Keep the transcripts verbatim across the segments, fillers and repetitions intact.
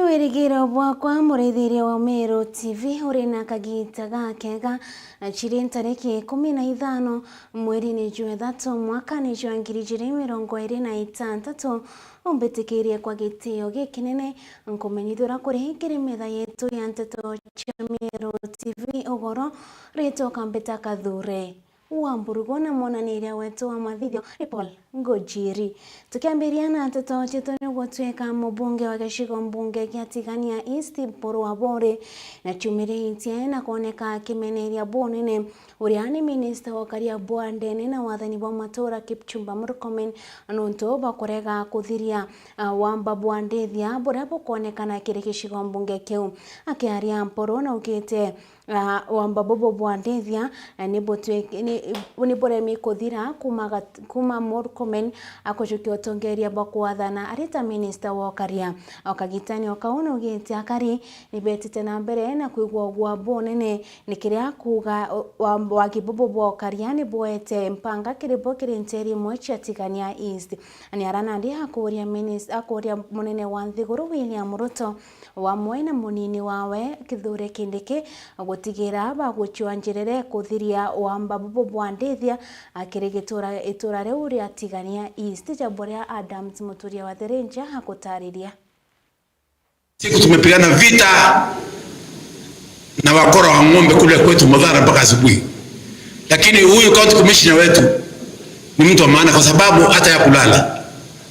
Wirigiro bwakwa, muraithiria wa Meru T V, uri na kagita gakega. Chiri ntariki ikumi na ithano mweri-ini jwa ithatu, mwaka ni jwa ngiri ijiri mirongo iri na itantatu. Umbitikirie kwa gitio gikinene nkumenyithia uria kuri kiri metha yetu ya nteto cia Meru T V, ugoro, ritwa Kambita Kathure wa Mburugu na mwonaniria wetu wa mathithio ni Paul Ngojiri. Tukiambiria na nteto cietu, ni gutwika mubunge wa gicigo mbunge gia Tigania East, Mpuru Aburi, na ciumiritie na kwoneka akimeneria bunene uria ni minista wa ukaria bwa ndene na wathani bwa matura, Kipchumba Murkomen, nontu bwa kurega kuthiria, ah, wamba bwa ndithia buria bukwonekana kiri gicigo mbunge kiu. Akiaria, Mpuru naugite, ah, wamba bubu bwa ndithia, ah, ni butwi-, ni, ni buremi kuthira kuma gat-, kuma Murkomen akujukia utongeria bwa kuathana ari ta minista wa ukaria. O kagitani o kau naugite akari ni betite na mbere na kwigua ugwa bunene, ni kiria kuuga, o, wa-, wagi bubu bwa ukaria ni bwete mpanga kiri bo kiri nteri imwe cia Tigania East. Ni ara nandi akuria minis-, akuria munene wa nthiguru William Ruto, wamwe na munini wawe Kithure Kindiki, gutigira bagucua njirere kuthiria wamba bubu bwa ndithia, akiri gitura, itura riu ria Tigania East, ja buria Adams Muturia wa Thirinja agutariria. Siku tumepigana vita na wakora wa ng'ombe kule kwetu Muthara mpaka asubuhi, lakini huyu county commissioner wetu ni mtu wa maana, kwa sababu hata ya kulala.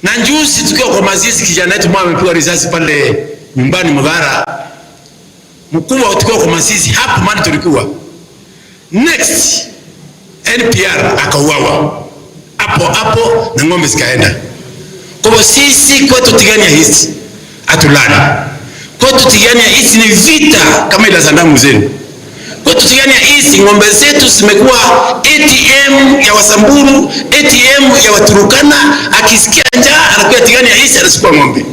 Na juzi tukiwa kwa mazishi, kijana wetu mmoja amepigwa risasi pale nyumbani Muthara, mkubwa, tukiwa kwa mazishi hapo mahali tulikuwa. Next, N P R akauawa hapo hapo na ng'ombe zikaenda. Kwa hivyo sisi kwetu Tigania East hatulali. Kwetu Tigania East ni vita kama ile za damu zenu. Kwetu Tigania East ng'ombe zetu zimekuwa A T M ya Wasamburu, A T M ya Waturukana. Akisikia njaa anakuja Tigania East anachukua ng'ombe.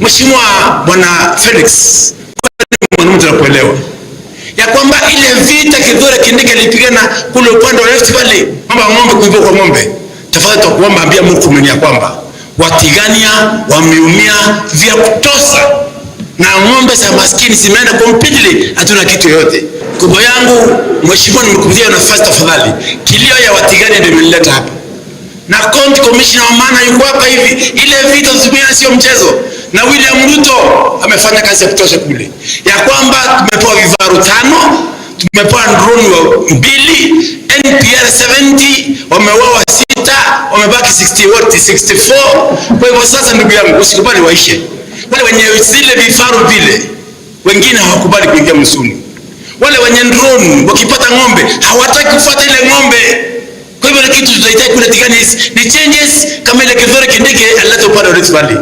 Mheshimiwa Bwana Felix, mwanamke, tunakuelewa ya kwamba ile vita Kithure Kindiki alipigana kule upande wa Rift Valley, mambo ya ng'ombe, kuibiwa kwa ng'ombe, tafadhali tunakuomba, ambia Murkomen ya kwamba Watigania wameumia vya kutosha, na ng'ombe za maskini zimeenda completely, hatuna kitu yoyote. Kubwa yangu, mheshimiwa, nimekupatia nafasi, tafadhali, kilio ya Watigania ndio imenileta hapa. Na county commissioner wa maana yuko hapa hivi, ile vita tumepiga sio mchezo. Na William Ruto amefanya kazi ya kutosha kule. Ya kwamba tumepewa vifaru tano, tumepewa drone wa mbili, N P R seventy, wameuawa sita, wamebaki sixty, what, sixty-four. Kwa hivyo sasa, ndugu yangu, usikubali waishe. Wale wenye zile vifaru vile, wengine hawakubali kuingia msituni. Wale wenye drone wakipata ng'ombe, hawataki kufuata ile ng'ombe. Kwa hivyo, ile kitu tunahitaji kule Tigania East ni changes kama ile Kithure Kindiki alileta upande wa Rift Valley.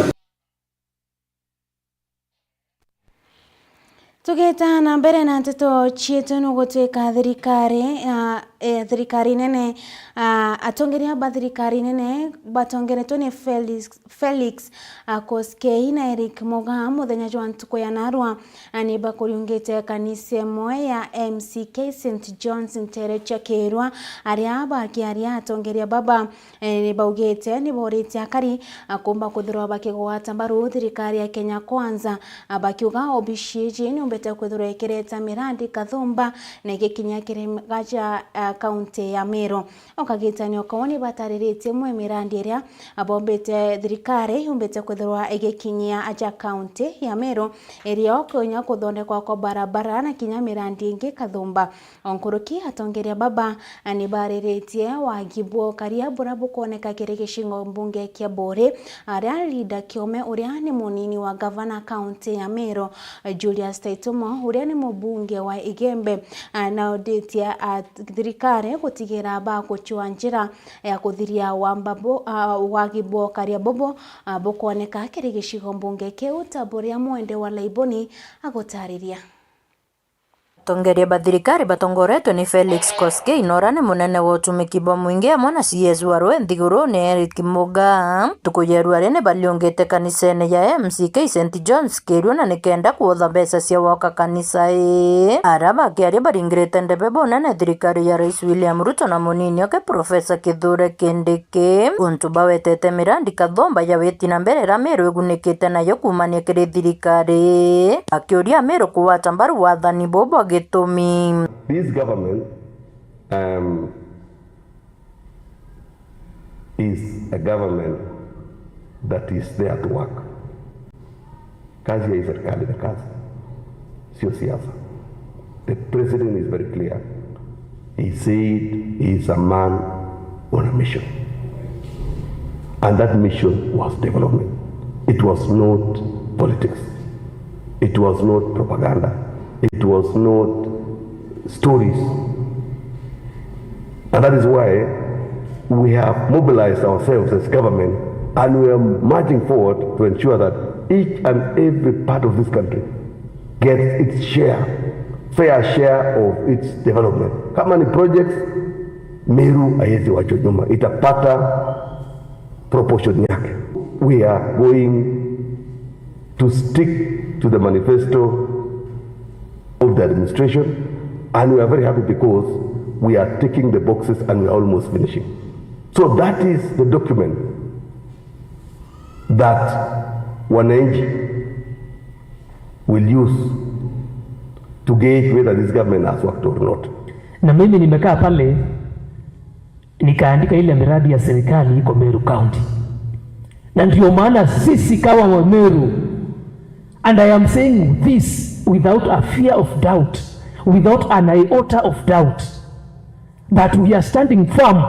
Tugita na mbere na nteto cietu, ni gutwika thirikari, ah, eh, thirikari nene, ah, atongeria ba thirikari nene batongeretwe ni Felix, Felix, ah, Koskei na Eric Mugaa muthenya jwa ntuku ya narua, ah, ni bakuriungite kanisa imwe ya M C K Saint John's Ntere cia Kirwa. Aria bakiaria, atongeria baba, eh, ni baugite ni boritie akari, ah, kumba kwithirwa bakigwata mbaru thirikari ya Kenya Kwanza, ah, bakiuga obici iji ni umbite kwithirwa ikireta mirandi kathumba na igikinyia kiri gaja, ah, kaunti ya Meru. O kagitani o kau ni batariritie imwe mirandi iria bombite thirikari yumbite kwithirwa igikinyia aja kaunti ya Meru, irio kinya kuthondekwa kwa barabara na kinya mirandi ingi kathumba. O nkuruki, atongeria baba ni bariritie wagi bwa ukaria buria bukwoneka kiri gicigo mbunge kia Buuri, aria Linda Kiome, uria ni munini wa gavana kaunti ya Meru, Julius Taitumo, uria ni mubunge wa Igembe, ah, naunditie, ah, thirikari gutigira bagucua njira ya kuthiria wamba bu-, ah, wagi bwa ukaria bubu, ah, bukwoneka kiri gicigo mbunge kiu, ta buria mwende wa Laiboni agutariria. Atongeria ba thirikari batongoretwe ni Felix Koskei, na uria ni munene wa utumiki bwa mwingi, amwe na C S wa Rwe nthigurune Eric Muga, ntuku ya ruari ni bariungite kanisene ya M C K Saint John's Kirua, na nikenda kuotha mbeca cia gwaka kanisa ii. Aria bakiaria baringirite ndebe bunene thirikari ya Rais William Ruto na munini oke Professor Kithure Kindiki, untu bawetete mirandi kathumba ya witi na mbere iria Meru igunikite nayo kuumania kiri thirikari, akiuria Ameru kugwata mbaru wathani buu bwa gitumi. This government, um, is a government that is there to work. Kazi ya hii serikali ni kazi, sio siasa. The president is very clear. He said he is a man on a mission. And that mission was development. It was not politics. It was not propaganda. It was not stories. And that is why we have mobilized ourselves as government, and we are marching forward to ensure that each and every part of this country gets its share, fair share of its development. Kama ni projects, Meru haiwezi wachwa nyuma, itapata proportion yake. We are going to stick to the manifesto of the administration, and we are very happy because we are ticking the boxes and we are almost finishing. So that is the document that wananchi will use to gauge whether this government has worked or not. Na mimi nimekaa pale nikaandika ile miradi ya serikali iko Meru County, na ndio maana sisi kama wa Meru, and I am saying this without a fear of doubt, without an iota of doubt, that we are standing firm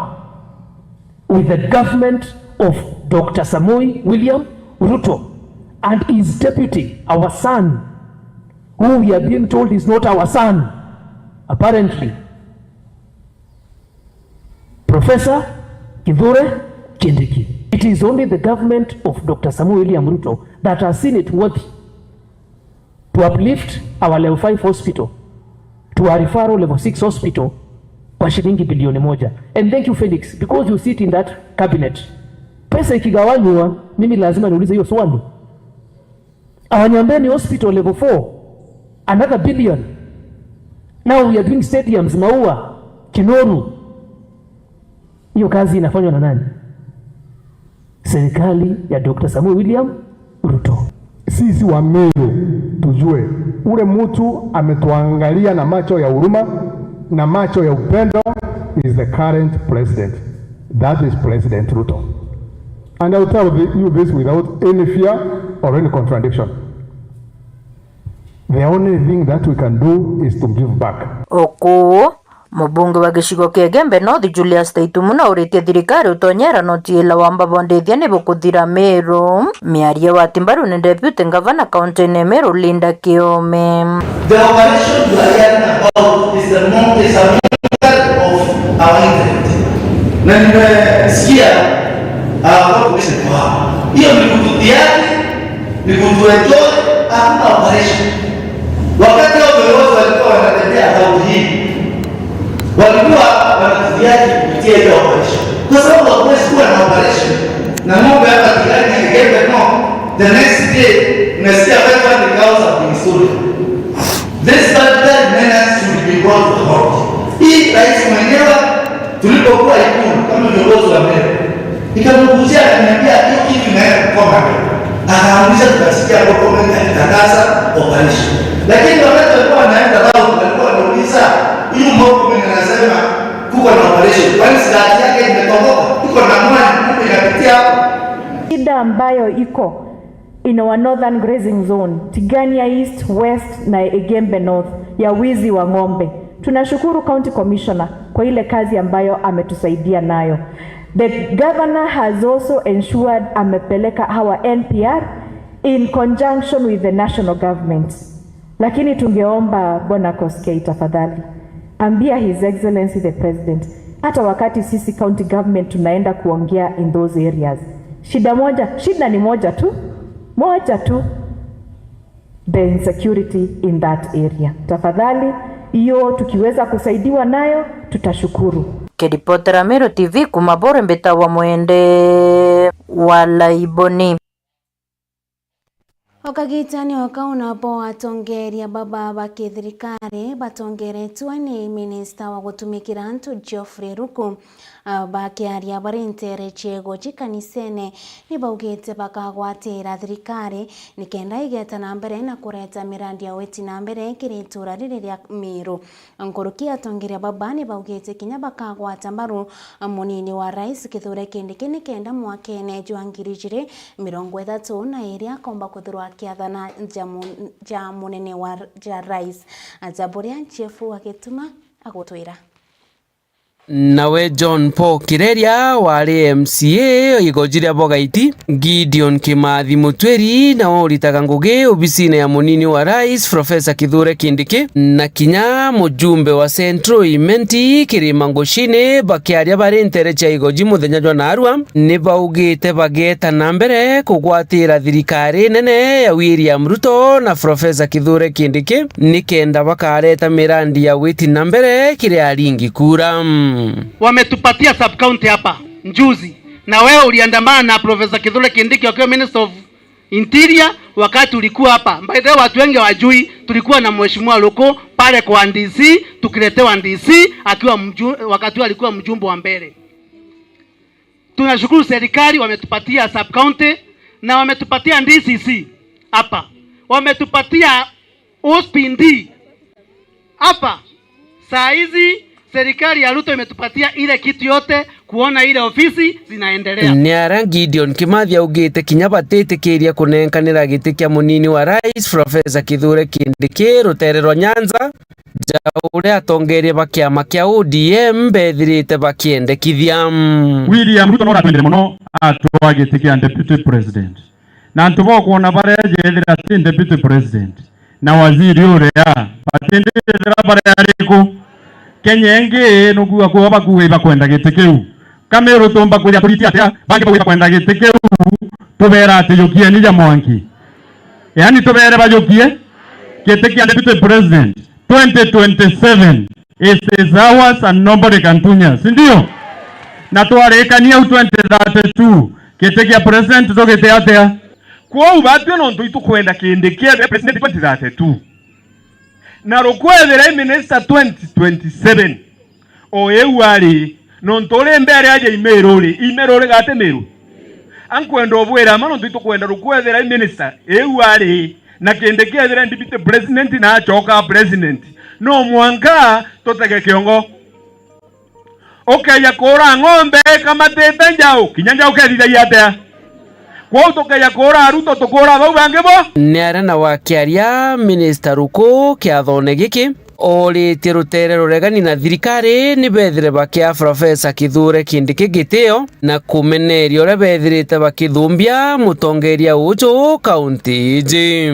with the government of Doctor Samoei William Ruto and his deputy, our son, who we are being told is not our son, apparently, Professor Kithure Kindiki. It is only the government of Doctor Samoei William Ruto that has seen it worthy to uplift our level five hospital to a referral level six hospital kwa shilingi bilioni moja. And thank you, Felix, because you sit in that cabinet. Pesa ikigawanywa, mimi lazima niulize hiyo swali. Our Nyambene Hospital level four, another billion. Now we are doing stadiums, Maua, Kinoru. Hiyo kazi inafanywa na nani? Serikali ya Doctor Samoei William Ruto. Sisi wa Meru tujue, ule mtu ametuangalia na macho ya huruma na macho ya upendo is the current president. That is President Ruto. And I'll tell the, you this without any fear or any contradiction. The only thing that we can do is to give back. Oku, mubunge wa gicigo kia Igembe North, Julius Taitumu, na uritie thirikari utonyera noti ila wamba bondithia ni bukuthira Meru. Miario wa timbaru ni Deputy Governor kaunti-ini ya Meru, Linda Kiome. The operation you are hearing about is the mo-, is a mockery of our intellect. Na nimesikia, uh, population kwa hiyo ni kututiani, ni kutuenjoy, hakuna operation. Wakati hao viongozi walikuwa wanatembea about hii, walikuwa wanatuviaje kupitia hiyo operation? Kwa sababu hakuwezi kuwa na operation na ng'ombe hapa Tigania, Igembe North, the next day unasikia five hundred cows have been stolen. This barbaric menace should be brought to account. Hii rais mwenyewe, tulipokuwa Ikulu kama viongozi wa Meru, nikamkujia, akaniambia hiyo kitu inaenda kukoma. Akaamrisha, tukasikia government alitangaza operation. Lakini wakati walikuwa wanaenda round, walikuwa wanauliza, "Huyu government anasema kuko na operation, kwani silaha yake imetoboka? Iko na mwanya, kumbe inapitia hapo." Shida ambayo iko in our northern grazing zone, Tigania East, West na Igembe North, ya wizi wa ng'ombe. Tunashukuru County Commissioner kwa ile kazi ambayo ametusaidia nayo. The governor has also ensured amepeleka our N P R in conjunction with the national government. Lakini tungeomba Bwana Koskei, tafadhali, ambia His Excellency the President, hata wakati sisi county government tunaenda kuongea in those areas, shida moja, shida ni moja tu, moja tu, the insecurity in that area. Tafadhali, Hiyo tukiweza kusaidiwa nayo, tutashukuru. Kiripotera Meru T V kuma Bore, mbitagwa Mwende wa Laiboni. O kagitene o kau nabo atongeria baba ba kithirikari batongeretwe ni minista wa gutumikira antu Geoffrey Ruku, a, bakiaria bari ntere ciego ci kanisene, ni baugite bakagwatira thirikari nikenda igeta na mbere na kureta mirandi ya witi na mbere kiri itura riri ria Meru. Nkuruki atongeria baba ni baugite kinya bakagwata mbaru munini wa rais Kithure Kindiki nikenda mwakene jwa ngiri ijiri mirongo ithatu na iri akomba kwithirwa akiathana ja mu-, ja munene wa, ja rais, aja buria Jeff wa Gituma agutwira. Nawe John Paul Kireria wari M C A igoji ria Bogaiti, Gideon Kimathi Mutwiri nawe uritaga ngugi obisine ya munini wa rais Professor Kithure Kindiki, na kinya mujumbe wa Central Imenti Kirima Ngucini, bakiaria bari ntere cia igoji muthenya jwa narua, ni baugite bageta na mbere kugwatira thirikari nene ya William Ruto na Professor Kithure Kindiki nikenda bakareta mirandi ya witi na mbere kiri aringi kura. Mm. Wametupatia sub county hapa njuzi, na wewe uliandamana na Professor Kithure Kindiki akiwa Minister of Interior wakati ulikuwa hapa. By the way, watu wengi wajui, tulikuwa na Mheshimiwa Ruku pale kwa D C, tukiletewa D C akiwa mju-, wakati huo alikuwa mjumbe wa mbele. Tunashukuru serikali, wametupatia sub county na wametupatia D C C hapa, wametupatia O C P D hapa. Saa hizi serikali ya Ruto imetupatia ile kitu yote, kuona ile ofisi zinaendelea. Ni aria Gideon Kimathi augite kinya batitikiria kunenkanira giti kia munini wa rais Professor Kithure Kindiki rutere rwa Nyanza, ja uria atongeria ba kiama kia O D M bethirite bakiendekithia. William Ruto no aratwendere mono atwaa giti kia deputy president. Na antu bokwona baria jethira ti deputy president na waziri uria, batindithira baria ariku? Kenya ingi nukuga kuo bakuga ibakwenda giti kiu. Kamiru tumba kwithia turiti atia, bangi bauga ibakwenda giti kiu, tubera ati jukieni ja mwanki. Yaani tubere bajukie giti kia deputy president twenty twenty-seven. It is ours and nobody can touch us, si ndio? Na twarikania au twenty thirty-two, giti kia president tugite atia? Kwou batwi nontu itukwenda kindi kia president twenty thirty-two. Na rukwethira i minister twenty twenty-seven. O iu ari, nontu uri mbere aja Imeru ri, Imeru ri gati Meru? Ankwenda ubwira ma nontu itukwenda rukwethira i minister, iu ari, na kindi kethira deputy president na acoka president. No mwanka tutege kiongo. Ukeja kuura ng'ombe ikamatite njau, kinya njau kethithagia atia? Kwou tukeja kuura Ruto, tukuura bau bangi bo? Ni aria na wakiaria, Minister Ruku kiathone giki, oritie rutere ruregani na thirikari ni bethire bakia Professor Kithure Kindiki gitio na kumeneria uria bethirite bakithumbia mutongeria uju kaunti iji.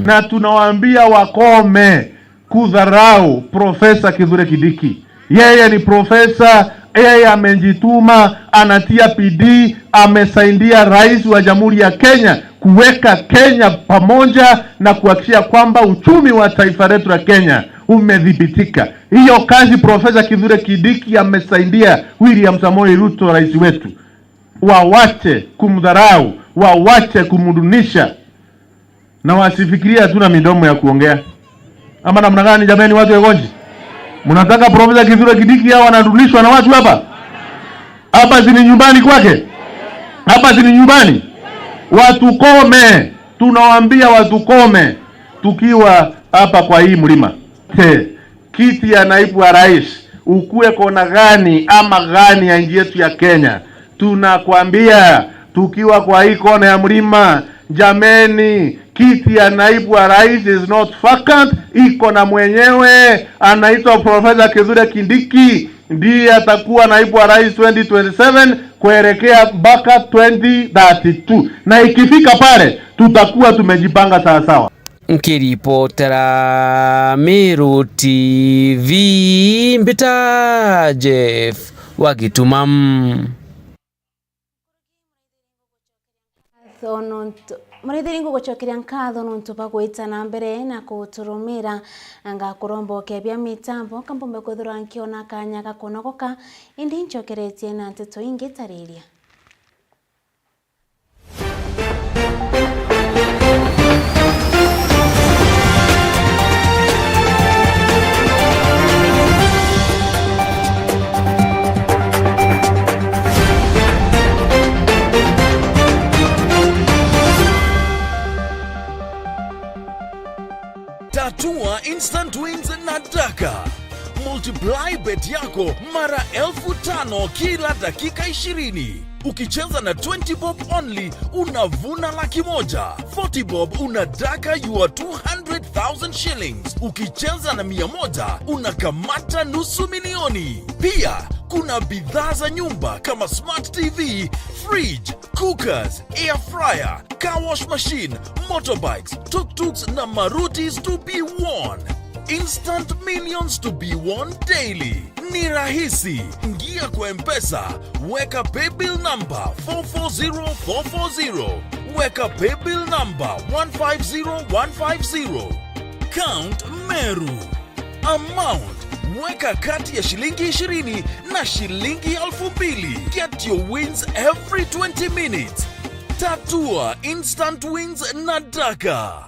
Na tunawaambia wakome kudharau Profesa Kithure Kindiki. Yeye ni profesa, yeye amejituma, anatia bidii, amesaidia rais wa Jamhuri ya Kenya kuweka Kenya pamoja na kuhakikisha kwamba uchumi wa taifa letu la Kenya umedhibitika. Hiyo kazi Profesa Kithure Kindiki amesaidia William Samoei Ruto, rais wetu. Wawache kumdharau, wawache kumdunisha. Na wasifikirie hatuna midomo ya kuongea. Ama namna gani jameni, watu ya Gonji? Mnataka Profesa Kithure Kindiki hao wanadulishwa na watu hapa? Hapa si ni nyumbani kwake? Hapa si ni nyumbani? Watukome. Tunawaambia watukome tukiwa hapa kwa hii mlima. Te, kiti ya naibu wa rais, ukue kona gani ama gani ya nchi yetu ya Kenya, tunakwambia tukiwa kwa hii kona ya mlima, jameni, kiti ya naibu wa rais is not vacant, iko na mwenyewe, anaitwa Profesa Kithure Kindiki, ndiye atakuwa naibu wa rais twenty twenty-seven kuelekea mpaka twenty thirty-two, na ikifika pale tutakuwa tumejipanga sawasawa. Nkiripotera Meru T V, mbita Jeff wa Gituma. So, nontu, murithiri ngugucokeria nkatho nontu bwa gwita na mbere na kuturumira. Ngakuromba ukebia mitambo, kambumbe kwithirwa nkiona kanya ga kunogoka, indi ncokeretie na nteto ingi tariria. Tatua instant wins na Daka. Multiply bet yako mara elfu tano kila dakika ishirini. Ukicheza na twenty bob only, unavuna laki moja. Forty bob, unadaka your two hundred thousand shillings. Ukicheza na mia moja, unakamata nusu milioni. Pia, kuna bidhaa za nyumba kama smart T V, fridge, cookers, air fryer, car wash machine, motorbikes, tuk-tuks na marutis to be won. Instant millions to be won daily. Ni rahisi. Ingia kwa M-Pesa, weka paybill number four four zero four four zero. Weka paybill number one five zero one five zero. Count Meru. Amount, weka kati ya shilingi ishirini na shilingi elfu mbili. Get your wins every twenty minutes. Tatua instant wins na Daka.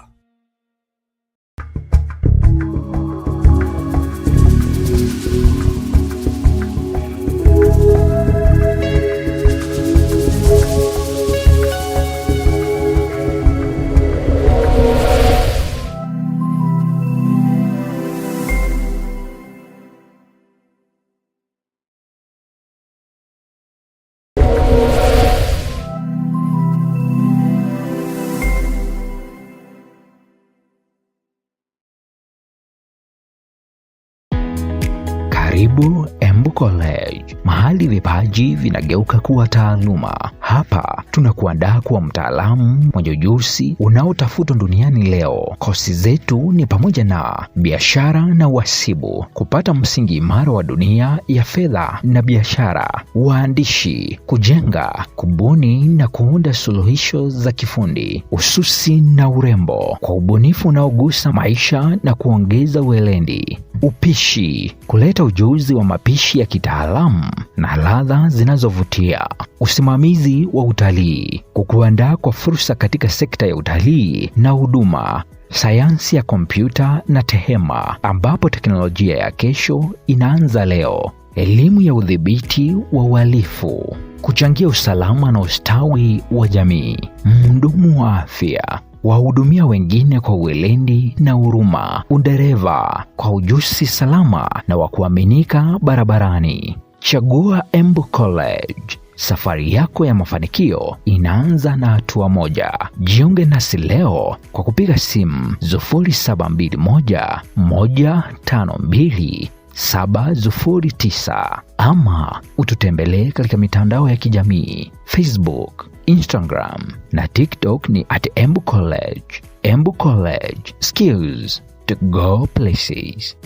Karibu Embu College, mahali vipaji vinageuka kuwa taaluma. Hapa tunakuandaa kuwa mtaalamu mwenye ujuzi unaotafutwa duniani leo. Kosi zetu ni pamoja na biashara na uhasibu, kupata msingi imara wa dunia ya fedha na biashara, uandishi, kujenga, kubuni na kuunda suluhisho za kifundi, ususi na urembo, kwa ubunifu unaogusa maisha na kuongeza weledi, upishi, kuleta ujuzi wa mapishi ya kitaalamu na ladha zinazovutia, usimamizi wa utalii, kukuandaa kwa fursa katika sekta ya utalii na huduma, sayansi ya kompyuta na tehema, ambapo teknolojia ya kesho inaanza leo. Elimu ya udhibiti wa uhalifu, kuchangia usalama na ustawi wa jamii. Mhudumu wa afya, wahudumia wengine kwa weledi na huruma. Udereva, kwa ujuzi salama na wa kuaminika barabarani. Chagua Embu College. Safari yako ya mafanikio inaanza na hatua moja. Jiunge nasi leo kwa kupiga simu sufuri saba mbili moja, moja tano mbili, saba sufuri tisa, ama ututembelee katika mitandao ya kijamii, Facebook, Instagram na TikTok ni at Embu College. Embu College, skills to go places.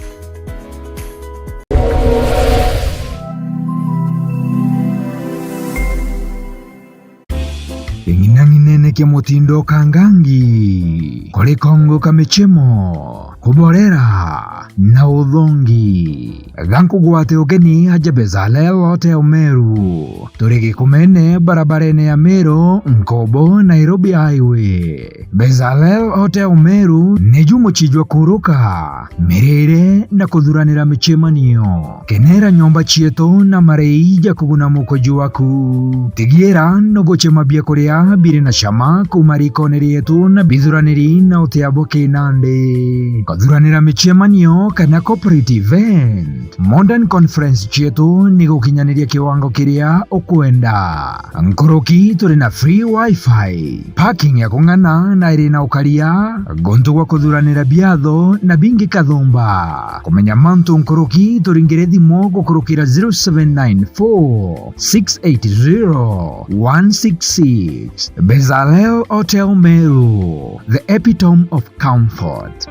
Ing'inang'inene kia mutindo kangangi, kuri kongo ka michemo, kuborera na uthongi. Gankugwate ugeni aja Bezalel Hotel Meru. Turi Gikumene, barabarene ya Meru, Nkobo, Nairobi Highway. Bezalel Hotel Meru niju mucii jwa kuruka, mirire na kuthuranira micemanio. Kenera nyomba cietu na marei ja kuguna mukoji waku. Tigiira nugucema biakuria biri na cama kuuma rikone rietu na bithuraniri na utia bwa kinandi. Kuthuranira micemanio kana corporate event, modern conference cietu ni gukinyaniria kiwango kiria ukwenda. Nkuruki turi na free wifi, parking ya kung'ana na iri na ukaria, guntu gwa kuthuranira biatho na bingi kathumba. Kumenya mantu nkuruki, turingire thimu gukurukira zero seven nine four, six eight zero, one six six. Bezalel Hotel Meru, the epitome of comfort.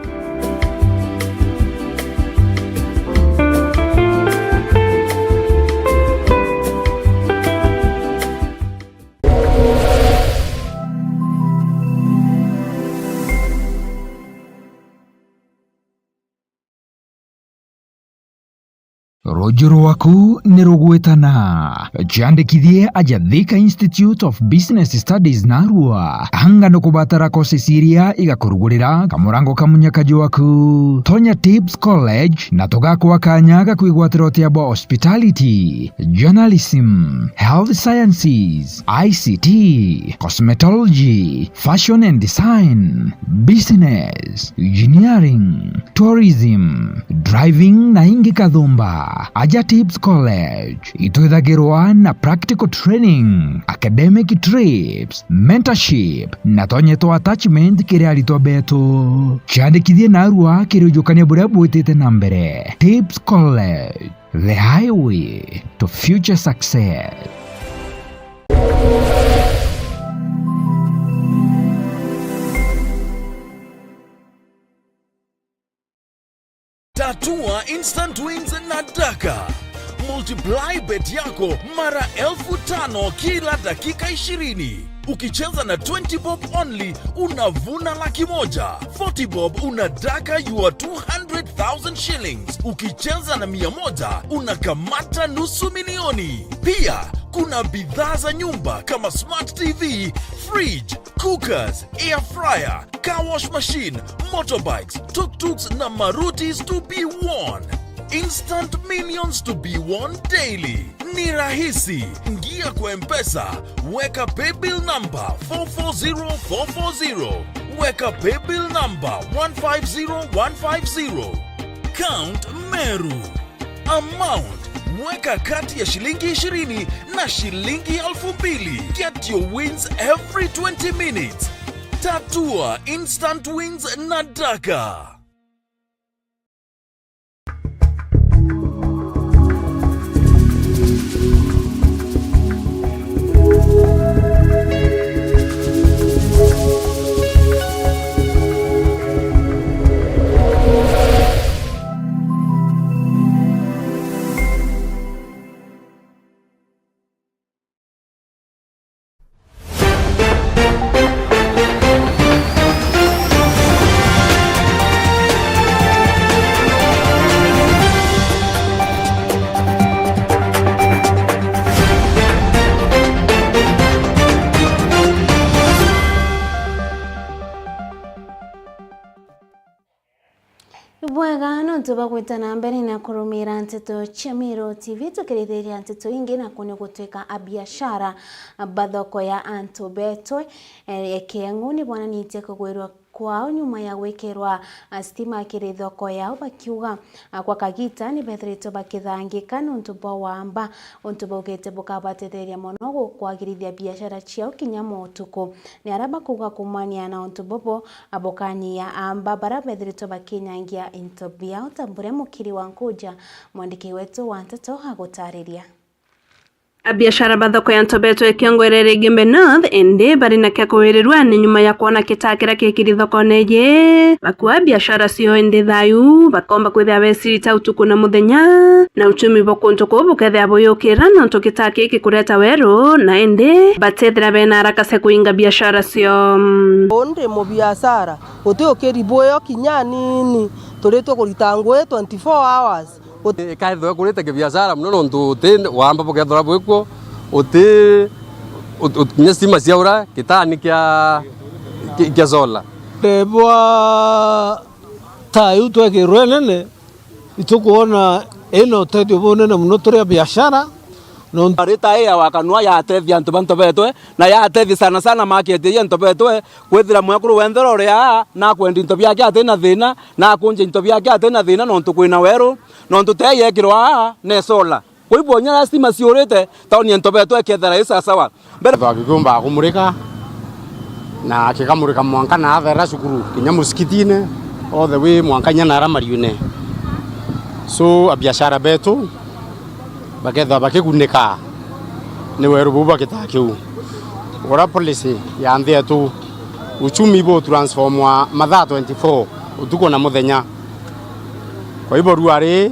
Ruuji rwaku ni rugwitana. Ciandikithie aja Thika Institute of Business Studies narua. Anga nukubatara courses iria igakurugurira kamurango ka munyaka jwaku. Tonya Tips College na tugakwa kanya ga kwigwatira utia bwa hospitality, journalism, health sciences, I C T, cosmetology, fashion and design, business, engineering, tourism, driving na ingi kathumba. Aja Tips College itwithagirwa na practical training, academic trips, mentorship na tonye twa attachment kiri aritwa betu. Ciandikithie narua kiri ujukania buria bwitite na mbere. Tips College, the highway to future success. Tatua instant wins na Daka. Multiply bet yako mara elfu tano kila dakika ishirini. Ukicheza na twenty bob only, unavuna laki moja. Forty bob, una Daka your two hundred thousand shillings. Ukicheza na mia moja, unakamata nusu milioni. Pia, kuna bidhaa za nyumba kama smart T V, fridge, cookers, air fryer, car wash machine, motorbikes, tuk-tuks na Marutis to be won. Instant millions to be won daily. Ni rahisi. Ingia kwa M-Pesa, weka paybill number four four zero four four zero. Weka paybill number one five zero one five zero. Count Meru. Amount, weka kati ya shilingi ishirini na shilingi elfu mbili. Get your wins every twenty minutes. Tatua instant wins na Daka. Ibwega nontu bwa gwita na mbere na kurumira nteto cia Meru T V, tukirithiria nteto ingi. Naku ni gutwika abiashara ba thoko ya antu betwe, eh, Ekeng'u ni bonanitie kugwirwa kwao nyuma ya gwikirwa, ah, stima kiri thoko yao, bakiuga, ah, gwa kagita ni bethiritwe bakithangika nontu bwa wamba, untu baugite bukabatetheria mono gukwagirithia biashara ciao kinya motuku. Ni aria bakuuga kumania na untu bubu, abukanyia amba bara bethiritwe bakinyangia into biao, ta buria Mukiri wa Nkuja, mwandiki wetu wa nteto, agutariria. Abiashara ba thoko ya Ntobetwe Ekeng'u iria iri Igembe North, indi bari na kia kuwirirua ni nyuma ya kwona kitaa kiria kikiri thokone iji. Bakua biashara cio indi thayu, bakomba kwithira besirita utuku na muthenya, na uchumi bwa kuntu kuu bukethira buyukira nontu kitaa kii gikureta weru, na indi batethira bena haraka cia kuinga biashara cio. Uu ndi mubiashara, guti ukiri bwio kinya anini, turitwe kurita ngui twenty-four hours. Ut- Ikaethirwa ikurite kibiashara mono nontu uti wamba bukethirwa bwikuo, uti, ut-, ut-, kinya stima ciaura, gitani kia, ki-, kia solar. Ndebwa taa iu twekirwe nene, itukwona ina utethio bunene mono turi a biashara, nontu ari taa ii ya wakanua yatethia antu ba Ntobetwe, na yatethia sana sana market ya Ntobetwe, kwithira mwekuru wenthe uria uria nakwendia into biake ati na thina, nakunja into biake ati na thina, nontu kwina weru, nontu tee yekirwa aa ne solar. Kwa hivyo, nya stima ciurite, tauni ya Ntobetwe ikethera i sawasawa. Mbere, thwa bikumba kumurika, na kikamurika mwanka na athera cukuru, kinya musikitine, all the way mwanka inya nara mariune. So, abiashara betu bakethwa bakigunika ni weru buu bwa kitaa kiu. Ura policy ya nthi yetu, uchumi bu transformwa mathaa twenty-four, utuku na muthenya. Kwa hivyo, rua ri,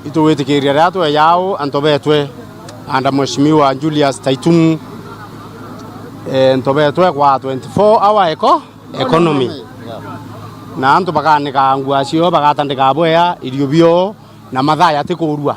itugwitikiria riria tweja au antu betwe, under Mheshimiwa Julius Taitumu, eh, antu betwe kwa twenty-four hour eco-, economy. Na antu bakanikaa ngua cio, bagatandika bwea irio bio, na mathaa yatikurua.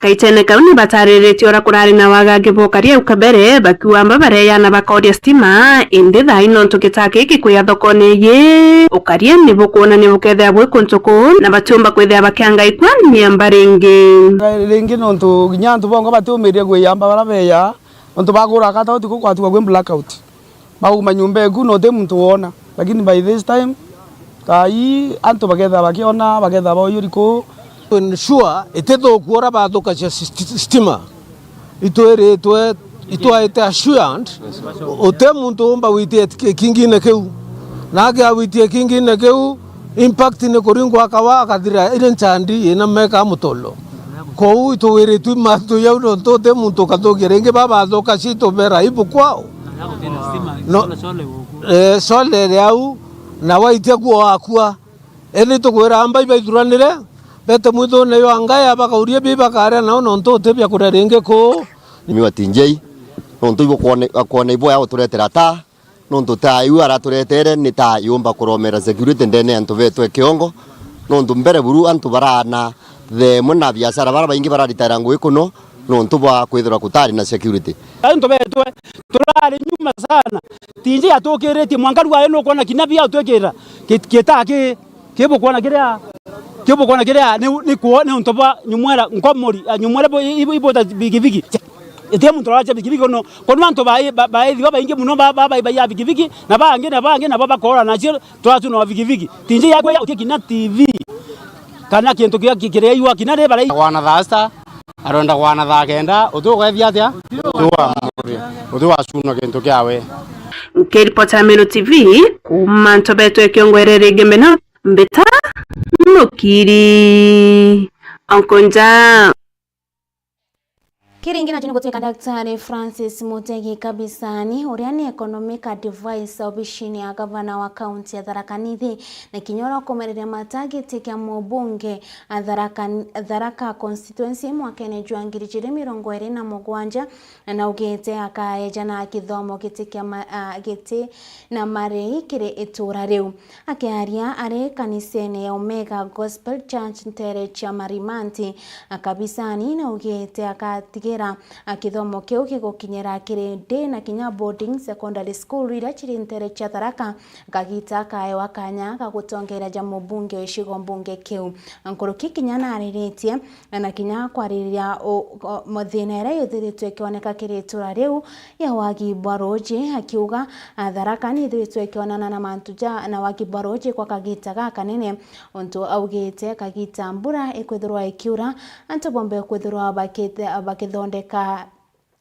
Gaitene kau ni batariritie uria kurari na wagagi bwa ukaria au kabere, bakiuga amba bareya na bakoria stima, indi thaa ii nontu gitaa kii gikwia thokone iji, ukaria ni bukwonania bukethira bwi kuntu kuu, na batiumba kwithira bakianga ikua miamba ringi. Ringi nontu kinya antu bongwa batiumiria kwiyamba baria beya, nontu baguraga kata utuku kwatigwa kwi blackout. Bauma nyomba eku na uti muntu wona, lakini by this time, thaa ii antu bakethira bakiona, bakethira bauyuri kuu. To ensure itithuku uria bathukagia sti-, stima, itwiritwe, itwaite assured, uti muntu umba gwitia ki-, kingine kiu. Na agia gwitia kingine kiu, impact ni kuringwa akawa, akathira iri nchandi ina meka mutolo. Kou itwiritwe mantu jau, nontu uti muntu ukathukia ringi, babathuka citubera ibu kwao. No, eh, sole iri au, na waitia kuo wakua. Indi tukwira amba ibaithuranire, bete mwithune jwa Ngaya, bakaurie bi bakaria nao, nontu uti bia kuria ringi kuu. Mheshimiwa T J, nontu ibo kwona, kwona ibo ya guturetera taa, nontu taa iu araturetere ni taa yumba kuromera security ndene ya antu betu e kiongo, nontu mbere buru antu baraana thaa imwe na biashara bara baingi bararitaira ngugi kuno, nontu bwa kwithirwa kutari na security. Antu betwe turari nyuma sana. T J atukiritie mwanka rua nukwona kinya bia utwikira ki-, kitaa ki, ki bukwona kiria, ki bukwona kiria ni, ni kuo, ni untu bwa nyumwera nkomori, a, nyumwera ibu-, ibu-, ibuta bigibigi. Iti muntu uracia bigibigi kuno, kuno antu ba, ba, baethi babaingi muno ba, ba, ba, baiya bigibigi, na bangi, na bangi, nabo bakoora nacio. Twatu no bigibigi. T J yakwa uti kinya T V. Kana kintu kia ki-, kiria iwa kinya ri barai. Gwana thaa sita, arenda gwana thaa kenda, uti ugethia atia? Uti wa muri, uti wacuna kintu kiawe. Nkiripota Meru T V, kuuma Ntobetwe Kiongwere ringi mena, mbita Mukiri. Onkonja. Kiringi nacho ni gutwika Daktari Francis Mutegi Kabisani, uria ni economic advisor obishini ya gavana wa kaunti ya Tharaka Nithi, na kinya uria ukumereria mata giti kia mubunge a Tharaka, Tharaka constituency mwakene jwa ngiri ijiri mirongo iri na mugwanja, na naugite akaejana kithomo giti kia ma-, a, giti na marei kiri itura riu. Akiaria ari kanisene ya Omega Gospel Church ntere cia Marimanti, Kabisani naugite akatigira kithomo kiu gigukinyira kiri day na kinya boarding secondary school iria ciri ntere cia Tharaka, kagita kaewa kanya ga gutongeria ja mubunge wa icigo mbunge kiu. Nkuruki kinya nariritie na kinya kwaririria u-, u-, mathina iria yuthiritwe ikioneka kiri itura riu ya wagi bwa ruuji, akiuga, a, Tharaka nithiritwe ikionana na mantu ja, na wagi bwa ruuji kwa kagita gakanene, untu augite kagita mbura ikwithirwa ikiura, antu bombe kwithirwa bakite-, bakithondeka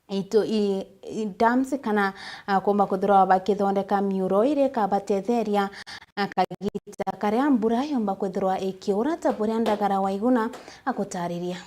itu-, i, i dams kana, a, kumba kwithirwa bakithondeka miuro iria ikabatetheria, a, kagita karia mbura yomba kwithirwa ikiura, ta buria Ndagara Waiguna agutariria.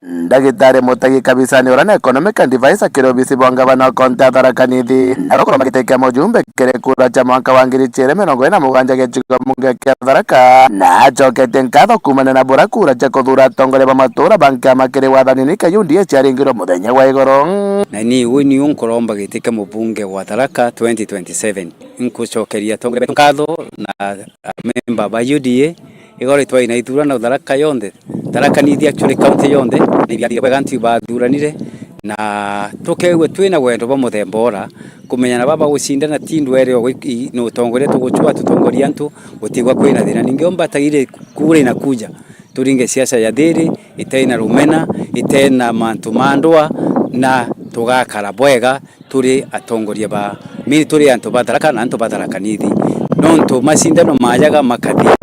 Ndagitari Mutegi Kabisani, uria ni economic advisor kiri obisi bwa ngavana wa kaunti ya Tharaka Nithi, na rukuruma giti kia mujumbe kiri kura cia mwaka wa ngiri ijiri mirongo iri na mugwanja gia gicigo mbunge kia Tharaka, na acoketie nkatho kuumania na bura kura cia kuthura atongoria ba matura ba nkiama kiri wathanini kia U D A ciaringirwe muthenya wa igoro. Na ni uu niu nkuromba giti kia mubunge wa Tharaka twenty twenty-seven. Nkucokeria atongoria betu nkatho na amemba ba U D A, igoro itwai na ithurano Tharaka yonthe, Tharaka Nithi actually county yonthe, ni biathire bwega antu ibathuranire, na tukeigua twina wendo bwa muthemba ura, kumenya na baba gucindana ti ndwere o gwi-, i-, ni utongoria tugucua tutongoria antu, gutigwa kwina thina. Ningi umbatagire kura inakuja, turinge siasa ya thiri, itai na rumena, itai na mantu ma ndwa, na tugakara bwega, turi atongoria ba, mini turi antu ba Tharaka na antu ba Tharaka Nithi. Nontu macindano majaga makathira,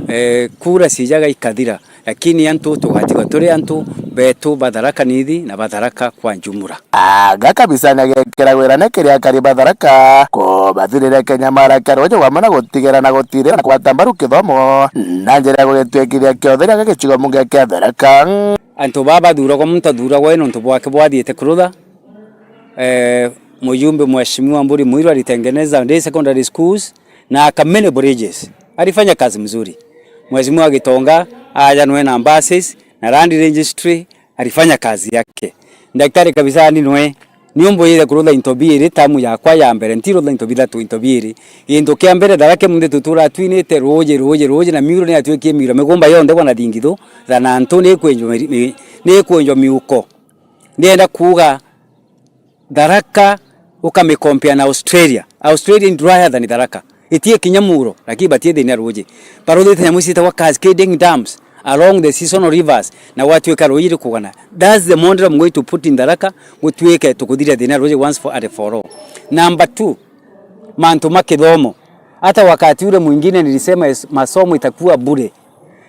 eh, kura cijaga ikathira, lakini antu tugatigwa turi antu betu ba Tharaka Nithi na ba Tharaka kwa njumura. Aga Kabisani agekira wirane kiri akari ba Tharaka kubathiriria kinyamara kia ruuji wamwe na gutigirira na gutirira na kugwata mbaru kithomo na njira ya gugitwikithia kiotheria ga gicigo mbunge kia Tharaka. Antu baba bathuragwa, muntu athuragwa i nontu bwake bwathiite kurutha. Eh, mjumbe mheshimiwa Mburi Mwiru alitengeneza day secondary schools na aka many bridges. Alifanya kazi mzuri. Mheshimiwa Gitonga aja nwe na buses na land registry, alifanya kazi yake. Daktari Kabisani nwe Niu mbwire kurutha into biiri, tamu yakwa ya mbere, ntirutha into bithatu, into biiri. Gintu kia mbere, Tharaka munthi tutura twinite ruuji, ruuji, ruuji, na miuro ni yatuikie miuro. Migumba yonthe bwana Thingithu, thanantu ni ikwenjwa mi-, mi-, ni ikwenjwa miuko. Ndienda kuuga Tharaka ukamikompea na Australia. Australia ni drier than Tharaka. Itie kinya muuro, lakini batie thina ruuji. Baruthite nyamu ciitagwa cascading dams along the seasonal rivers, na gwatuika ruuji rikugana. That's the model I'm going to put in Tharaka, gutuike tukuthiria thina ruuji once for and for all. Number two, mantu ma kithomo. Hata wakati ule mwingine nilisema es-, masomo itakuwa bure.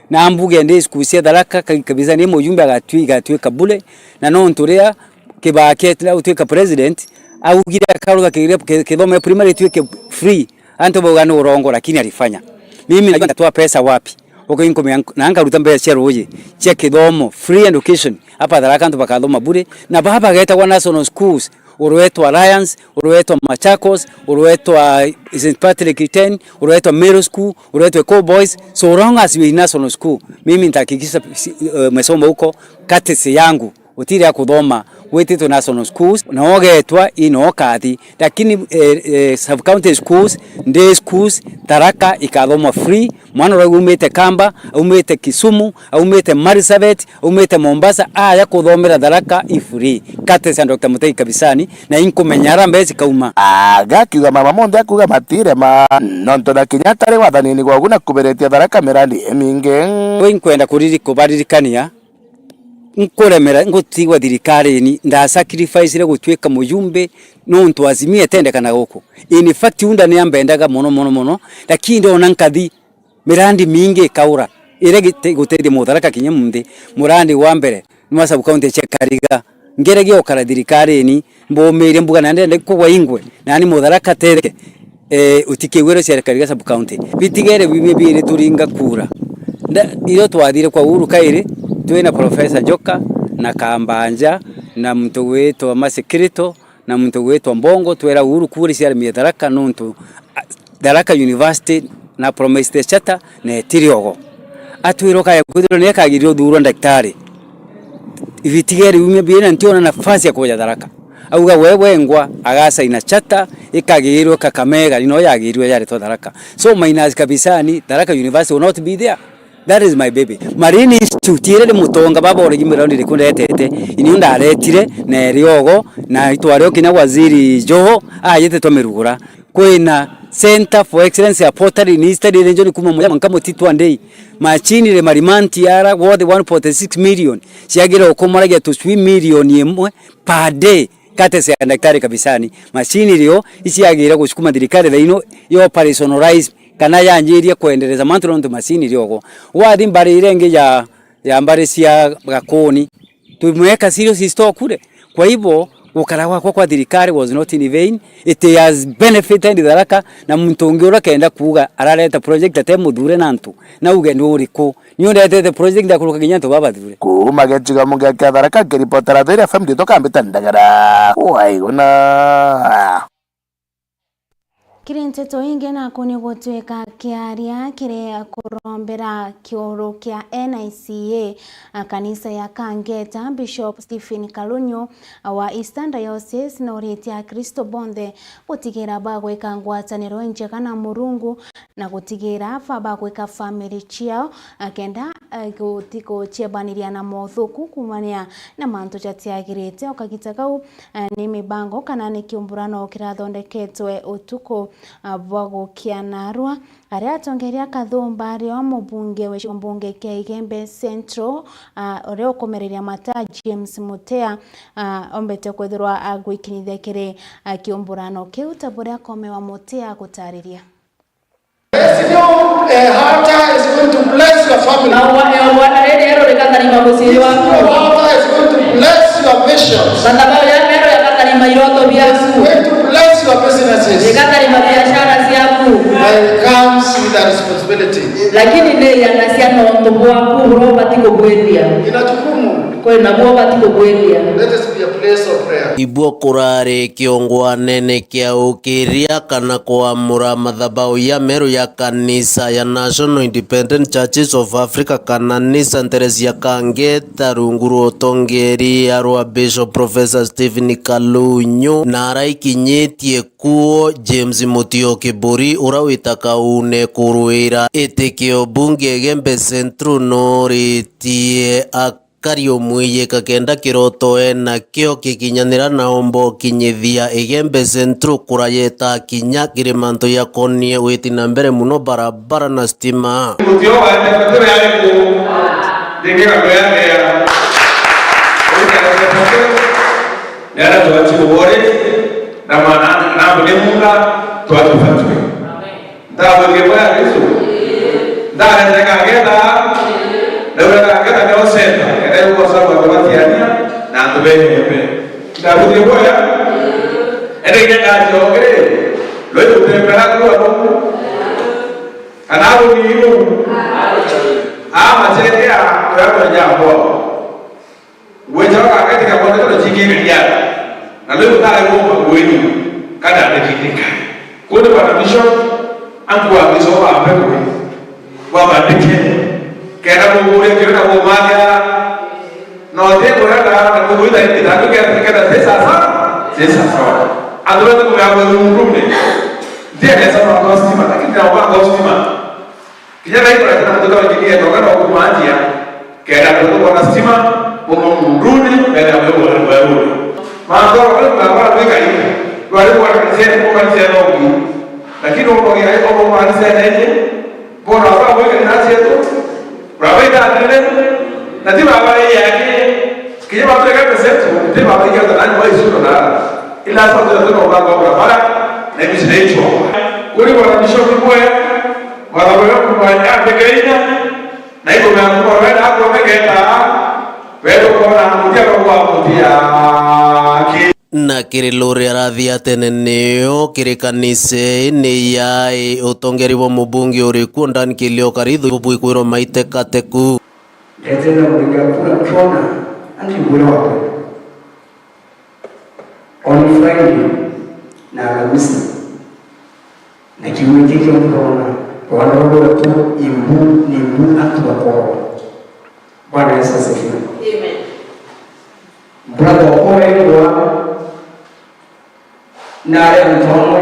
Na mbuge ndi school cia Tharaka ka-, kabisa ni mujumbe agatui-, igatuika bure. Na nontu ria Kibaki etira gutuika president, augire akarutha ki-, ki-, kithomo ya primary ituike free. Antu bauga ni urongo, lakini alifanya. Mimi najua nitatoa pesa wapi? Okay, nkumenya nk-, na nkaruta mbeca cia ruuji, cia kithomo, free education. Hapa Tharaka antu bakathoma bure. Na baba getagwa national schools, uruetwa Alliance, uruetwa Machakos, uruetwa Saint Patrick ten, uruetwa Meru School, uruetwa Eco Boys. So long as we in national school, mimi nitahakikisha si-, eh, umesoma huko, courtesy yangu. Utiri ya kuthoma, wititwe national schools, na ugetwa ino kathi. Lakini, eh, eh, sub county schools, day schools, Tharaka ikathomwa free. Mwana uria aumite Kamba, aumite Kisumu, aumite Marsabit, aumite Mombasa, aja kuthomera Tharaka i free. Courtesy ya Doctor Mutahi Kabisani, na inkumenya ara mbeca ikauma. Agakiuga mama monthe akuuga matire ma, nontu na Kenyatta ari wathanini gwagu na kuberetia Tharaka mirandi imingi. Wi nkwenda kuriri-, kubaririkania, nkuremera, ngutigwa thirikarini, ndasacrifice-ire gutuika mujumbe nontu Azimio etendekana guku. In fact, Unda ni ambendaga mono, mono, mono, lakini ndona nkathi mirandi mingi ikaura, iria gite-, gutethia Mutharaka kinya munthi. Murandi wa mbere ni wa sub county cia Kariga. Ngeregia ukara thirikarini, mbumiire mbuga na ndenda kugwa ingwe, nani Mutharaka tereke, eh, utikigwire cia Kariga sub county. Bitigere biumia biiri turinga kura. Nda-, irio twathire kwa Uhuru kairi, twina Professor Njoka na Kambanja na muntu gwitwa Mercy Kirito, na muntu gwitwa Mbongo, twera Uhuru kura ciaremie Tharaka nontu, a, Tharaka University na promised charter na etiri ogo. Atwira ukaya kwithirwa ni akagiria uthurwa ndagitari. Ibitigeri biumia biiri na ntiona nafasi ya kuja Tharaka. Auga we wengwa agasaina charter ikagirwe Kakamega, ni no yagirwe yaretwa Tharaka. So minus Kabisani, Tharaka University will not be there. That is my baby. Marine Institute, iria ri mutonga baba oregi miraundi iriku ndetete, inio ndaretire, na eri ogo, na itwari o kinya waziri Joho, ayite twa mirugura. Kwina Center for Excellence ya Pottery in Eastern Region kuma Muyama nka Mutitu Andei. Machinery, marimanti ara, worth one point six million. Ciagire ukumaragia tucui million imwe per day. Courtesy ya Daktari Kabisani. Machinery o, iciagire gucikuma thirikari thaino, yo operationalize. Kana yanjirie kwendereza mantu nontu macini riogo. Wathi mbari iria ingi ya, ya mbari cia Gakuni, tumweka serious stock kure. Kwa hivyo, gukara gwakwa kwa thirikari was not in vain. It has benefited Tharaka, na muntu ungi uria kenda kuuga arareta project ate muthure na antu, na uge ni uriku? Ni undetete project ndakuruka kinya antu babathure. Kuuma gicigo mugia kia Tharaka, nkiripotera Thiri F M nditwa Kambita Ndagara. Waiguna. Kiri nteto ingi, naku ni gutwika kiaria kiri kurombera kiuru kia N I C A a kanisa ya Kangeta, Bishop Stephen Kalunyu wa Eastern Diocese, noritie Akristo bonthe gutigira bagwika ngwataniro injega na Murungu na gutigira ba-, bagwika family ciao, a, kenda, a, guti-, guciebaniria na mothuku kumania na mantu jatiagirite. O kagita kau, a, ni mibango kana ni kiumburano kirathondeketwe utuku, a, bwa gukia narua. Aria atongeria Kathumba, ario mubunge wa gicigo mbunge kia Igembe Central, a, uria ukumereria mata James Mutea, a, ombete kwithirwa agwikinyithia kiri, a, kiumburano kiu ta buria Koome wa Mutea agutariria. This new, eh, altar is going to bless your family. Na wa-, eh, wana riri ero rikatharima mucii waku. This new altar is going to bless your visions. Mathabau ya mero yakatharima iroto biaku. It's going to bless your businesses. Rikatharima biashara ciaku. But it comes with a responsibility. Lakini ni yanacia na untu bwaku buria ubati kugwithia. Ina jukumu. Kwena bwo bati kugwithia. Let it be a place of prayer. Ibuo kurari kiongwanene kia ukiria kana kwamura mathabau ya meru ya kanisa ya National Independent Churches of Africa kana NISA ntere cia Kangeta rungu rwa utongeria rwa Bishop Professor Stephen Kalunyu, na araikinyitie kuo James Mutio Kiburi, ura wita kaune kurwira iti kio bunge Igembe Central, noritie akari umwiyika kenda kiroto enakio kikinyanira na omba ukinyithia Igembe Central kura yeta kinya kiri mantu yakonie witi na mbere muno barabara na stima. Mutio waete matebe yari ku ndingika kuyagea. Nera twachi mugore na mwana na mune munga twachi fatwe. Ndabwire bwa Yesu. Ndarete kageta. Ndaura kageta ndio senta. Kenda yuko sababu kwa tiania na antu bene. Ndabwire bwa. Ende kenda jogere. Lwe kutembea kwa Mungu. Kana abo ni ibu. Ama chekea kwa jambo. Ngwija wakaketi kakwona kino chikiri kiara. Na lwe utare kuomba kwenu. Kana ndikirika. Kundi bwana bishop ankuwa biso wa pepo. Wabandike. Kenda kuguria kiri na kumathia. No te kurenda na kuguita ni kitatu kia kenda sesa sa. Sesa sa. Adura tu ya kwa mrume. Ndiye anaweza kwa stima lakini na kwa stima. Kinya naikora tena mtoto wa injinia etoka na kumanjia kenda kutoka na stima. Muno munduni mbele ya wewe wewe. Manzo wewe baba weka hivi. Wale kwa kanisa kwa kanisa ndogo. Lakini uko ya iko kwa kanisa nene. Bona baba weka ni nasi yetu. Baba ita nene. Na ti baba yake. Kinya baba yake pesa yetu. Ti baba yake nani wa isuno na. Ila sasa tunataka kwa barabara na mimi sinaitwa. Kuli kwa bishop kwa Mwathani wetu Mwathani ategeire, na igomea kuba wenda akwoneketa, wenda kuona mutia kwa mutia. Na kiri lori arathi atene niyo kiri kanise ni yai utongeri bwa mubunge uri kuo Dan Kilio Karithu bubwikwirwo maitekateku. Ndetenda kuringa kura kiona anti bure wakwa. On Friday na Alhamisi, na kiumia kiki nkurona rwanda rwetu imbu ni imbu antu bakorwa. Bwana Yesu asifiwe. Amen. Brother okorengwa na ari antu amwe,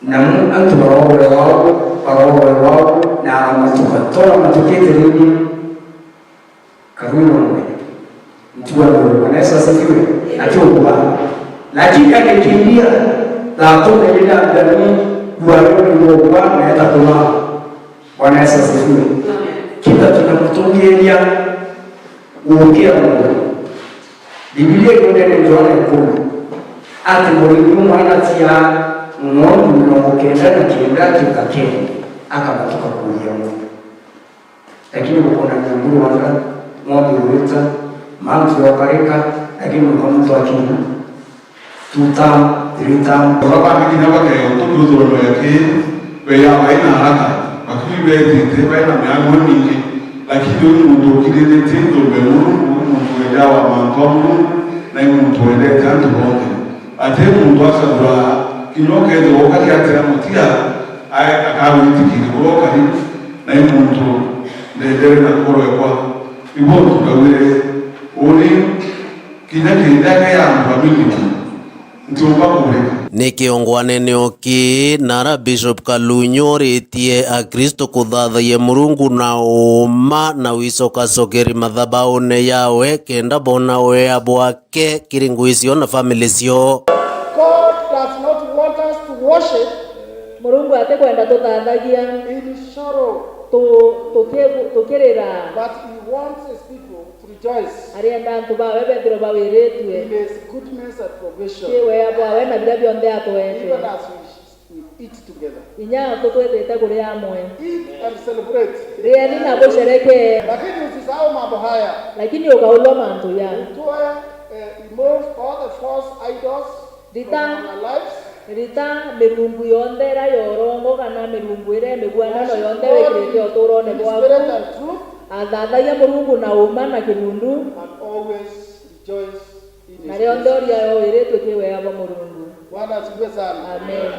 na mu antu barogore wao, barogore wao, na amatuka tona matukite ringi. Karwiro mwe. Ntiwa nuru. Bwana Yesu asifiwe. Ati ukuba. Lakini akikimbia, la tone lina ndani, wa nuru ni ukuba, na hata kuma. Bwana Yesu asifiwe. Kita tunamtungiria ukia Mungu. Biblia ikunene Yohana ikumi. Ati murimi umwe anatia ng'ondu mirongo kenda na kenda atuka kende, akamatuka kuuria Mungu. Lakini gukona nyambu rwanda, ng'ombe rwita, mantu yokarika, lakini mukama muntu akina. Two term, three term. Baba bandi kinya bakeo tukuthurano ya ki, be ya bai na haraka, bakiri betite bai na miago mingi, lakini uni muntu ukiriritie nthumbe Murungu, uni muntu wendawa mantu a Murungu, na i muntu wendete antu bonthe. Ati muntu acagura kinya ukethirwa ukari atira mutia, ae akagwitikiria uria ukari, na i muntu ndendere na ngoro ekwa. Ibo ntugaguire uni kinya kindi ake ya antu bamingi mono. Ntiumba kureka. Ni kiongwanene oki nara Bishop Kalunyu oritie Akristo kuthathayia Murungu na uuma na wicokacokeri mathabaune yawe kenda bona wea bwake kiri ngui cio na family cio. God does not want us to worship Murungu atikwenda tuthathagia in sorrow, tu-, tuki-, tukirira. But he wants his people to rejoice. Arienda antu bawe bethirwe bawiritue. In his goodness and provision. Ki wea bwawe na biria bionthe atwete. Even as we, we eat together. Inya tutwitite kuria amwe. Eat and celebrate. Rieni na bucerekee. Lakini usisahau mambo haya. Lakini ukaulwa mantu ya. Utoe, eh, remove all the false idols. Rita, rita mirungu yonthe iria ya urongo kana mirungu iria ya miguanano yonthe wikirite uturone bwaku. Athathayia Murungu na uuma na kinundu, and always rejoice in his na rionthe presence. Uria yoiritwe ki wega bwa Murungu. Bwana asifiwe sana. Amen.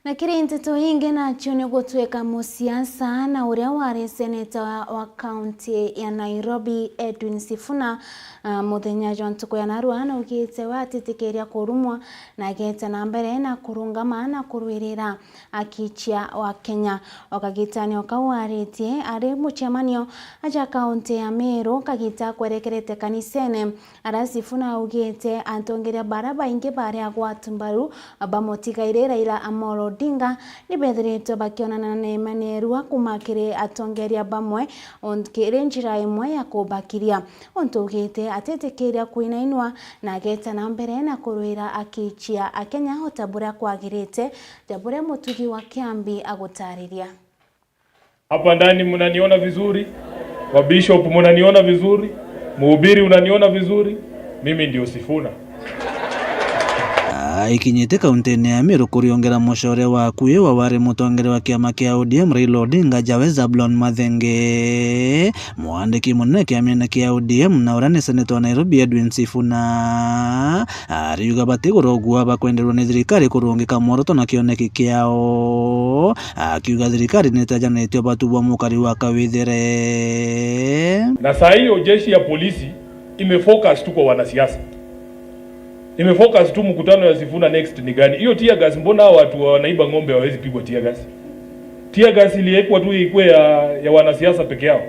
Na kiri nteto ingi, nacio ni gutwika musiasa na uria wari seneta wa, wa kaunti ya Nairobi, Edwin Sifuna, ah, muthenya jwa ntuku ya narua naugite we atitikiria kurumwa na ageta na mbere na kurungama na kurwirira aki cia wa Kenya. O kagitani o kau aritie ari mucemanio aja kaunti ya Meru kagita kwerekerete kanisene, aria Sifuna augite atongeria bara baingi bari agwatu mbaru bamutigaire Raila Amolo Odinga ni bethiritwe bakionana na imenierua kuma kiri atongeria bamwe, on-, kiri njira imwe ya kubakiria. Untu augite atitikiria kwinainwa na ageta na mbere na kurwira aki cia Akenya o ta buria kwagirite, ja buria mutugi wa Kiambi agutariria. Hapa ndani mnaniona vizuri? Wa bishop mnaniona vizuri? Mhubiri unaniona vizuri? Mimi ndio Sifuna. Aikinyite kauntine ya Meru kuriongera mucore wa akui wa wari mutongeria wa kiama kia O D M Raila Odinga, Jawe Zablon Mathenge, mwandiki munene kiamene kia O D M na uria ni seneta wa Nairobi Edwin Sifuna, ariuga batigurogua bakwenderwa ni thirikari kurungika mworoto na kioneki kiao, akiuga thirikari nitajanitie ubatu bwa mukari wa kawithere. Na saa hiyo jeshi ya polisi imefocus tu kwa wanasiasa. Imefocus tu mkutano ya Sifuna next ni gani? Hiyo tear gas, mbona hao watu wanaiba ng'ombe hawawezi pigwa tear gas? Tear gas iliwekwa tu ikue ya, ya wanasiasa peke yao.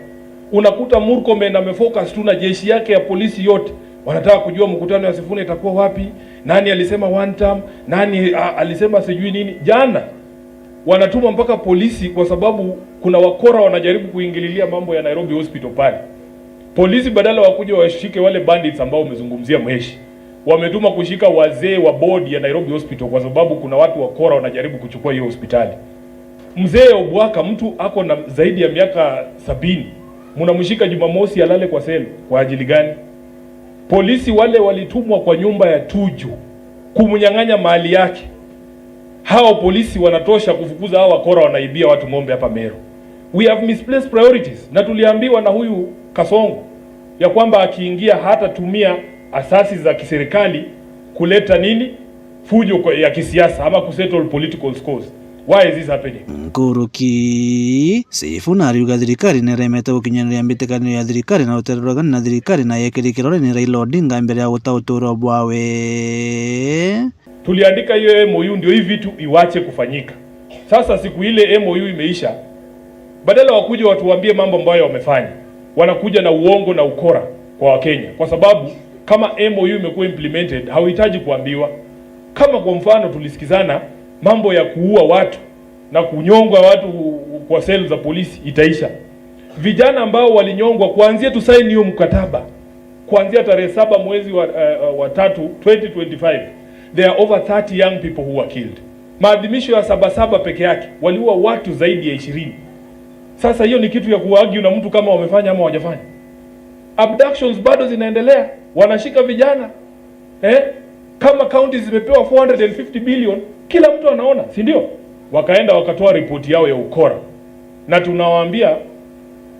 Unakuta Murkomen amefocus tu na jeshi yake ya polisi yote. Wanataka kujua mkutano ya Sifuna itakuwa wapi, nani alisema one term, nani a, alisema sijui nini. Jana wanatuma mpaka polisi kwa sababu kuna wakora wanajaribu kuingililia mambo ya Nairobi Hospital pale. Polisi badala wakuje washike wale bandits ambao umezungumzia, Mheshi, wametuma kushika wazee wa board ya Nairobi Hospital kwa sababu kuna watu wakora wanajaribu kuchukua hiyo hospitali. Mzee Obwaka, mtu ako na zaidi ya miaka sabini, mnamshika Jumamosi alale kwa sel kwa ajili gani? Polisi wale walitumwa kwa nyumba ya Tuju kumnyang'anya mali yake. Hao polisi wanatosha kufukuza hao wakora wanaibia watu ng'ombe hapa Meru. We have misplaced priorities, na tuliambiwa na huyu Kasongo ya kwamba akiingia hatatumia asasi za kiserikali kuleta nini? Fujo kwa, ya kisiasa ama kusettle political scores. Why is this happening? Nkuruki, Sifuna ariuga thirikari niremete gukinyaniria mbitikanio ya thirikari na rutere rwega na thirikari na yekiri kirore ni Raila Odinga mbere ya guta uturo bwawe. Tuliandika hiyo M O U ndio hii vitu iwache kufanyika. Sasa siku ile M O U imeisha, badala wakuje watuambie mambo ambayo wamefanya, wanakuja na uongo na ukora kwa Wakenya, kwa sababu kama M O U imekuwa implemented, hauhitaji kuambiwa. Kama kwa mfano tulisikizana mambo ya kuua watu na kunyongwa watu kwa seli za polisi itaisha, vijana ambao walinyongwa kuanzia tusaini hiyo mkataba, kuanzia tarehe saba mwezi wa, eh, wa tatu twenty twenty-five, there are over thirty young people who were killed. Maadhimisho ya Sabasaba peke yake waliua watu zaidi ya ishirini. Sasa hiyo ni kitu ya kuargue na mtu kama wamefanya ama hawajafanya? Abductions bado zinaendelea, wanashika vijana. Eh? Kama county zimepewa four hundred and fifty billion, kila mtu anaona, si ndio? Wakaenda wakatoa ripoti yao ya ukora, na tunawaambia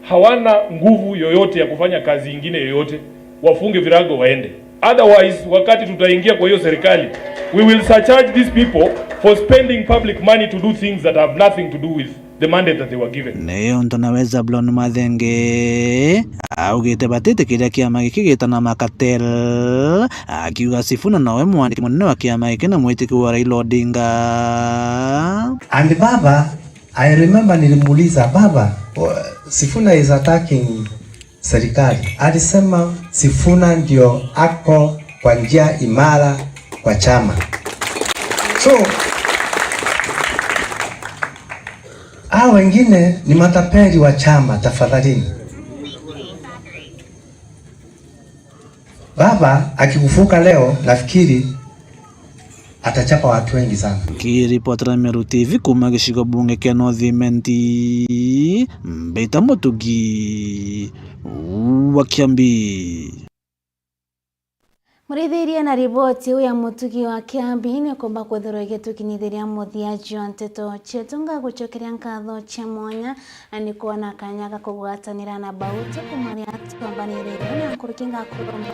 hawana nguvu yoyote ya kufanya kazi ingine yoyote, wafunge virago waende. Otherwise, wakati tutaingia kwa hiyo serikali, we will surcharge these people for spending public money to do things that have nothing to do with the mandate that they were given. Ni untu nawe Zablon Mathenge augite batitikiria kiama giki gitana makatel, akiuga Sifuna nowe mwandiki munene wa kiama giki na mwitiki wa Raila Odinga. And baba, I remember nilimuuliza, "Baba, o, Sifuna is attacking serikali." Alisema Sifuna ndio ako kwa njia imara kwa chama. So, hao wengine ni matapeli wa chama, tafadhalini. Baba akikufuka leo, nafikiri atachapa watu wengi sana. Nkiripotera Meru T V kuma gicigo bunge kia North Imenti, mbita Mutugi wa Kiambi. Murithiria na riboti iu ya mutugi wa Kiambi, ni kumba kwithirwa igitukinyithiria muthia jwa nteto cietu. Ngagucokeria nkatho cia mwanya, na ni kwona kanya ga kugwatanira na bautu kumaria twambaniririe na nkuruki. Ngakuromba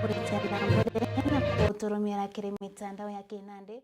urite na mbere na kuturumira kiri mitandao ya kinandi.